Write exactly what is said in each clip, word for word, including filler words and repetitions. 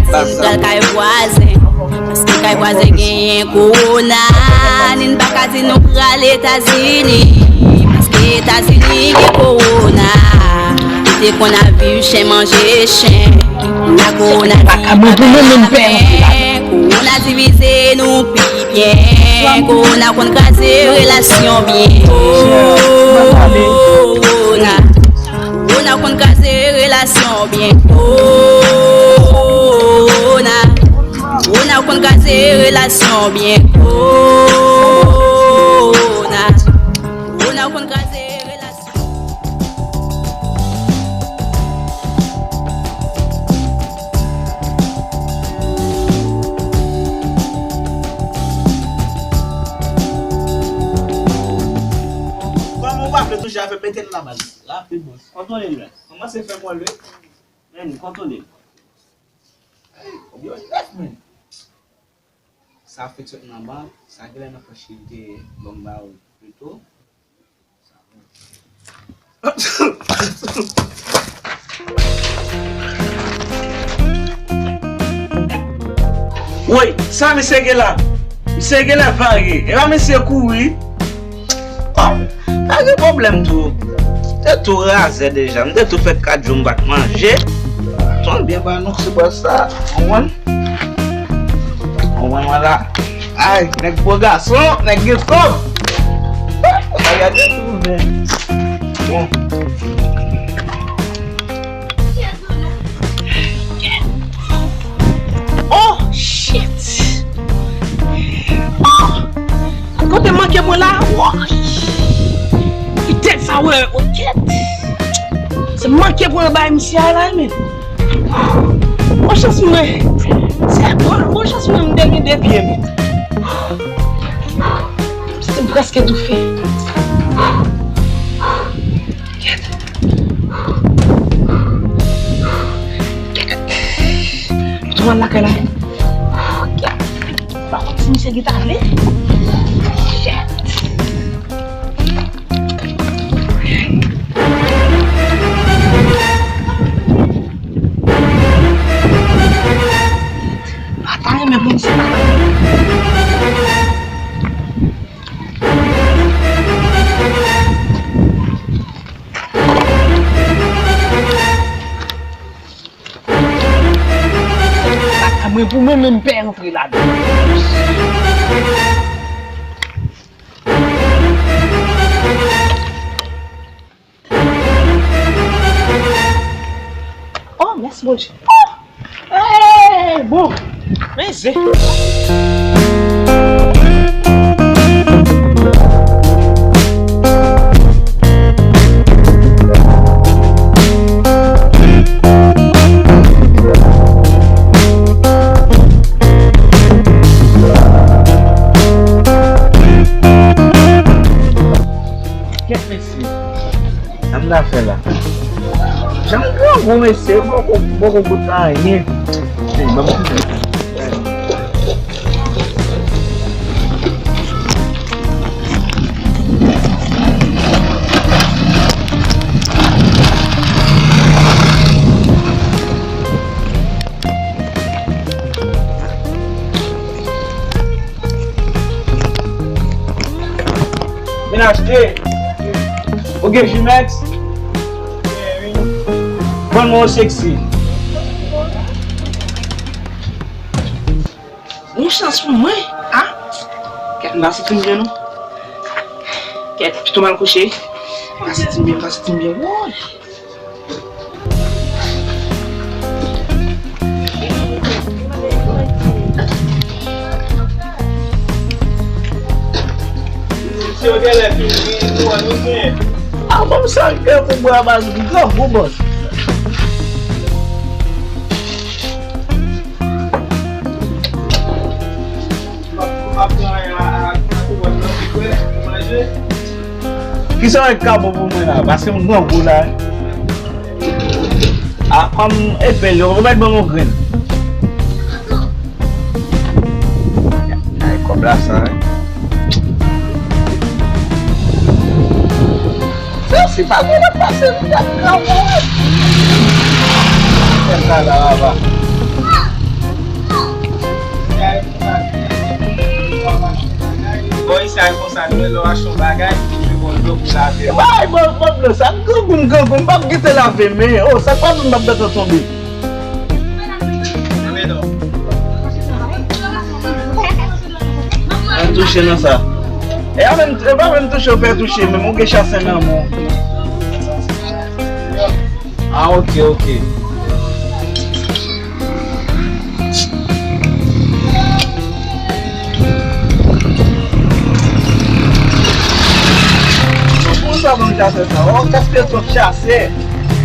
Si n pral kay vwazen, paske kay vwazen genyen kowona, ni n pa ka di nou pral Etazini, paske Etazini gen kowona. Nou te konn ap viv chen manje chen, la kowona divize nou pi byen, kowona konn kraze relasyon byen. Kowona. Kowona konn kraze relasyon byen. Kowona. Kowona konn kraze relasyon byen. Kowona. Kowona konn kraze relasyon. Kòman w pa vle touche avè m, mete l la baz. Rapid, bòs. Kontwole l la. Kòmanse fè kòl wi. Men, kontwole l. Yo nèf, men. Sa fèk sot nan bank, sa genlè nan pòch li te ban m ba ou pito. Woy, sa misye gen la? Misye genlè vage. E pa misye kouri? Oh, pa gen pwoblèm tou. M te tou razè deja. M te tou fè kat jou m pa t manje. Tonbe byen ba nou se bò sa. Konprann? Konprann mwen la. Ay, nèg gwo gason, nèg gen kòb. Ou pa gade tou, men. Bon. Oh, shit! Oh! Kote manke mwen la? Woy! Ki tèt sa wè? Oh, kèt! Se manke mwen bay misye a la, men. Bon chans mwen. Se bon, bon chans mwen, m te gen de pye, men. M prèske toufe. Kèt. Kèt. Tou al lakay la. Kèt. Pa konn si misye gentan ale. Kèt. Pa ta renmen moun sa. Mwen pou mwen menm pè antre ladan. Oh, mèsi Bondye. Oh! Hey, bon. Men zen. Kèt mesye. Sa m ta fè la? Jan m grangou mesye, m poko, m poko goute anyen. Hey, ban m kite. Vin achte. Ou gen Jimex? Ban mwen yon seksi. Yon chans pou mwen, a? Kèt, m pa santi m byen, non. Kèt, pito m al kouche. M pa santi m byen, m pa santi m byen, woy. Misye yo genlè fin gen kouwòn yo gen. A, ban m sa gen pou bwè a baz, grangou bòs. Kisa w ka bon pou mwen la? Paske m grangou la. A, kòm epèl yo, ou mèt ban m yon grenn. Ay, kòb la sa, wi. Sa, se pa gwo lòt pase, m t ap grangou, wi. Kèt la, la, la, la. Kay konsa, nou lè w achte yon bagay, ou toujou gon dlo pou lave. Bay, bon, bon, bon, sa, grangou m, grangou m, m p ap gentan lave men. Oh, sa k pa vin m p ap gentan tonbe. Ann touche nan sa. E a menm, e pa menm touche, ou fè touche, menm ou gen chasen nan men w. Ah, ok, ok. Bon, pou sa, bon, chasè sa. Oh, gaspiye twòp chasè.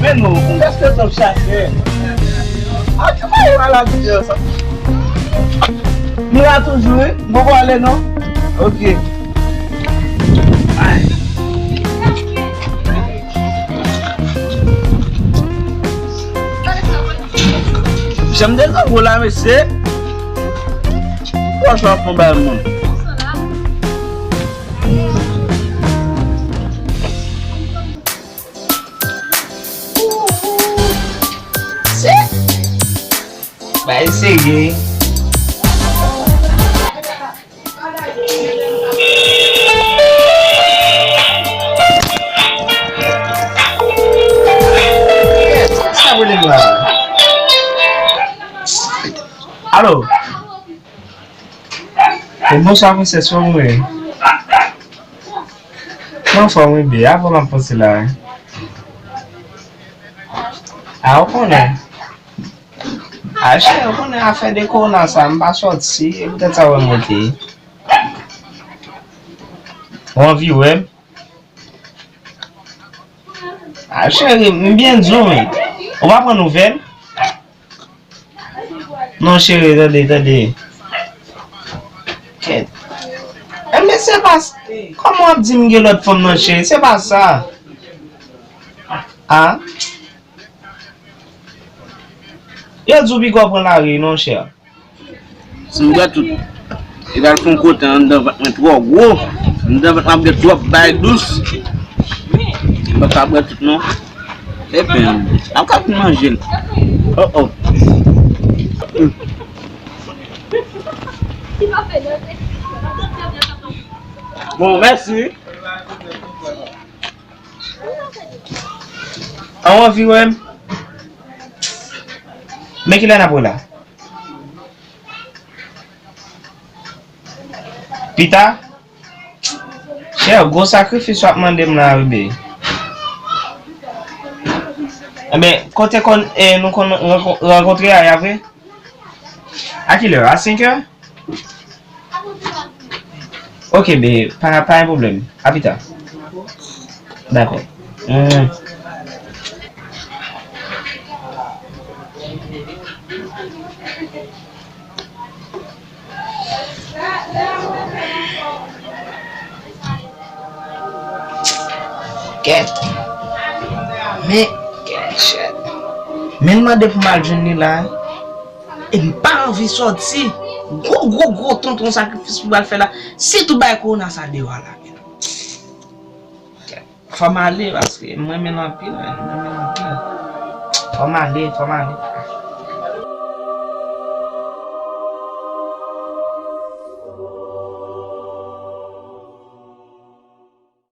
Men non, ou gaspiye twòp chasè. Ah, ki bagay maladi sa. M la toujou, wi. M poko ale, non. Ok. Ay. Janm de zango la, mesye. Franchman, fon bay moun. Bay serye. Sa vle la? Alo. Bonswa, prensès, kòman w ye? Mwen anfòm, wi, bebe. Avan m ap panse la, wi. A, ou konnen. A, cheri, ou konnen afè de kowona sa, m pa sòti, e poutèt sa w wè m rete. Ou anvi wè m? A, cheri, m byen di w, men. Ou pa pran nouvèl? Non, cheri, tande, tande. Kèt. Enben, se pa s-, kòman w ap di m gen lòt fanm nan, cheri? Se pa sa. A? Yo di w piga w pran lari, non, chè. Si m bwè tout, li pral fè yon kote anndan vant mwen twò gwo. Anndan vant mwen ap gen twòp bagay dous. M pa ka bwè tout, non. Epi, m ap ka vin manje l. Oh, oh. Mm. Bon, mèsi. An w anvi wè m? Men kilè n ap wè la? Pita? Chè, gwo sakrifis w ap mande m la, bebe. Enben, kote konn, e, nou konn rankon-, rankontre a, a vre? A kilè? A senk è? Ok, be, pa, pa gen pwoblèm. A pita. Dakò. Hmm. Kèt. Men, kèt, chèt. Men l mande pou m al jwenn li la. E m pa anvi sòti. Gwo, gwo, gwo tonton sakrifis pou pral fè la. Sitou bay kowona sa deyò a la, men. Fò m ale, paske m renmen l anpil, men. M renmen l anpil. Fò m ale, fò m ale.